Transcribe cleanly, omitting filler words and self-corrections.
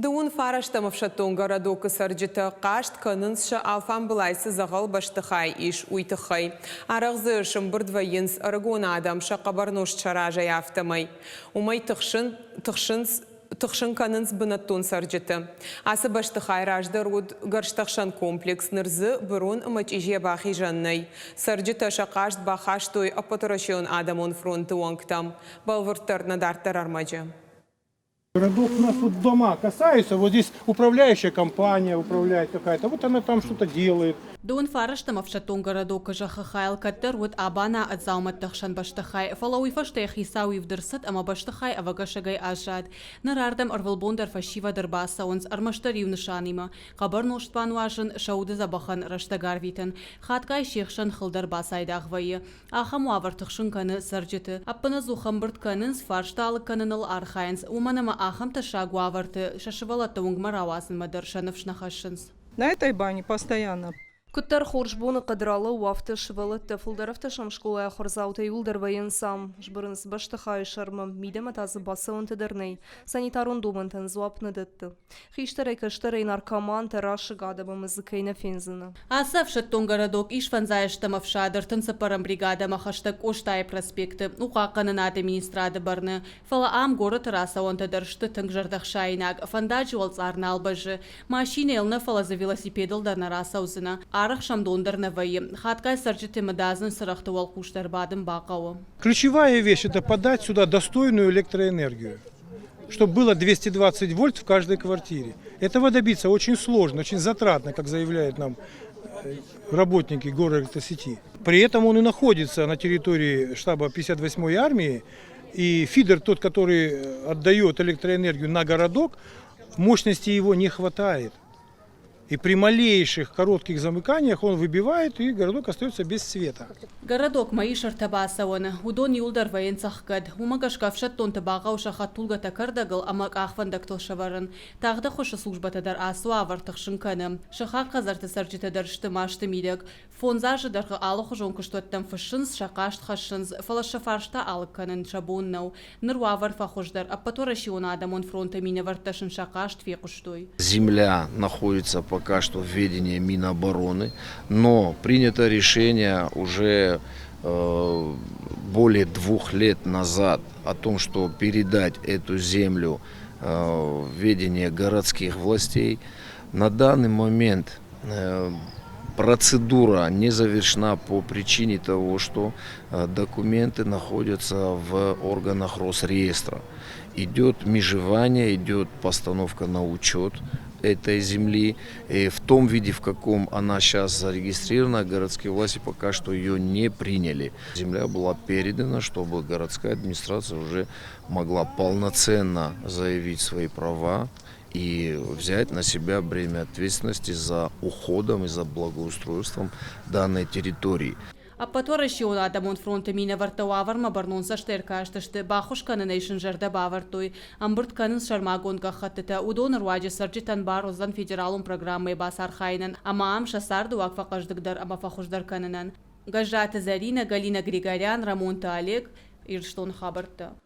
Дыууын фарӕстӕм ӕфсӕддон городокы цӕрджытӕ хъаст кӕнынц сӕ алфамбылай цы дзӕгъӕл бӕстыхай ис, уый тыххӕй. Арӕх дзы сымбырд вӕййынц ӕрыгон адӕм сӕ хъӕбӕр нозт сӕ разӕй, афтӕмӕй. Уымӕй тыхсынц тыхсын кӕнынц бынӕттон цӕрджыты. Ацы бӕстыхай раздӕр уыд гӕрзтӕхсӕн комплекс, ныр дзы бырон ӕмӕ чъизийӕ бахизӕн нӕй. Цӕрджытӕ сӕ хъаст бахастой Ӕппӕтуӕрӕсейон адӕмон фронты уӕнгтӕм. Бӕлвырддӕр нӕ дарддӕр ӕрмӕджы. Городок у нас вот дома касаются, вот здесь управляющая компания управляет какая-то, вот она там что-то делает. Дыууын фарӕстӕм ӕфсӕддон городокы зӕххы хайыл кӕддӕр уыд абана ӕд дзаумӕтты хсӕн бӕстыхай, фӕлӕ уый фӕстӕ йӕ хицау ивд ӕрцыд ӕмӕ бӕстыхай ӕвӕгӕсӕгӕй аззад. Ныр ардӕм ӕрвылбон дӕр фӕсивӕд ӕрбацӕуынц ӕрмӕстдӕр иу нысанимӕ, хъӕбӕр нозт бануазын, сӕ уды дзӕбӕхӕн рӕстӕг арвитын. Хатгай се хсӕн хыл дӕр бацайдагъ вӕййы. Ахӕм уавӕр тыхсын кӕны цӕрджыты. Ӕппынӕдзух ӕмбырд кӕнынц, фарста алыг кӕныныл архайынц, уымӕн ӕмӕ ахӕм тӕссаг уавӕрты сӕ сывӕллӕтты уынгмӕ рауадзынмӕ дӕр сӕ ныфс нӕ хӕссынц. На этой бане постоянно. Куыддӕр хорз боныхъӕд ралӕууы, афтӕ сывӕллӕттӕ фылдӕр ӕвдӕсӕм скъолайы ахуырдзаутӕ иууылдӕр вӕййынц ам. Сбырынц бӕстыхайы сӕрмӕ, мидӕмӕ та дзы бацӕуӕнтӕ дӕр нӕй. Санитарон домӕнтӕн дзуапп нӕ дӕтты. Хистӕрӕй-кӕстӕрӕй наркомантӕ, расыг адӕм ӕмӕ дзы кӕй нӕ фендзынӕ. Ацы ӕфсӕддон городок ис фӕндзайӕстӕм ӕфсады 34-ӕм бригадӕмӕ хӕстӕг Къостайы проспекты, у хъахъхъӕнынады министрады бӕрны. Фӕлӕ ам горӕты рацӕуӕнтӕ дӕр сты тынг зӕрдӕхсаинаг, фӕндаджы уӕлцъар нал бӕззы. Машинӕйыл нӕ, фӕлӕ дзы велосипедыл дӕр нӕ рацӕудзынӕ. Арӕх сӕм дон дӕр нӕ вӕййы. Хатгай цӕрджыты мыдадзын цырӕгъты уӕлхъус дӕр бадын бахъӕуы. Ключевая вещь – это подать сюда достойную электроэнергию, чтобы было 220 вольт в каждой квартире. Этого добиться очень сложно, очень затратно, как заявляют нам работники горэлектросети. При этом он и находится на территории штаба 58-й армии, и фидер, тот, который отдает электроэнергию на городок, мощности его не хватает. И при малейших коротких замыканиях он выбивает, и городок остается без света. Городокмӕ ис ӕртӕ бацӕуӕны. Уыдон иуылдӕр вӕййынц ӕхгӕд. Уымӕ гӕсгӕ ӕфсӕддонты бахъӕуы сӕ хӕдтулгӕтӕ кӕрдӕгыл ӕмӕ къахвӕндӕгтыл сӕвӕрын. Тагъд ӕххуысы службӕтӕ дӕр ацы уавӕр тыхсын кӕны. Сыхаг хӕдзӕртты цӕрджытӕ дӕр сты масты мидӕг. Фондз азы дӕргъы алыхуызон куыстуӕттӕм фыссынц, сӕ хъаст хӕссынц, фӕлӕ сӕ фарста алыг кӕнын сӕ бон нӕу. Ныр уавӕр фӕхуыздӕр. Ӕппӕтуӕрӕсеон адӕмон фронты минӕвӕрттӕ сын сӕ хъаст фехъуыстой. Земля находится пока что в ведении Минобороны, но принято решение уже более 2 лет назад о том, что передать эту землю в ведение городских властей. На данный момент процедура не завершена по причине того, что документы находятся в органах Росреестра. Идет межевание, идет постановка на учет этой земли. И в том виде, в каком она сейчас зарегистрирована, городские власти пока что ее не приняли. Земля была передана, чтобы городская администрация уже могла полноценно заявить свои права и взять на себя бремя ответственности за уходом и за благоустройством данной территории. Ӕппӕтуӕрӕсеон адӕмон фронты минӕвӕрттӕ уавӕрмӕ бӕрнон цӕстӕй ӕркастысты, баххуыс кӕнынӕй сын зӕрдӕ бавӕрдтой. Ӕмбырд кӕнынц сӕрмагонд гӕххӕттытӕ, уыдоны руаджы цӕрджытӕн бар уыдзӕн федералон программӕйы бацархайынӕн ӕмӕ ам сӕ цардыуаг фӕхъӕздыгдӕр ӕмӕ фӕхуыздӕр кӕнынӕн. Гӕззаты Зӕринӕ, Галина Григорян, Рӕмонты Олег, Ирыстоны хабӕрттӕ.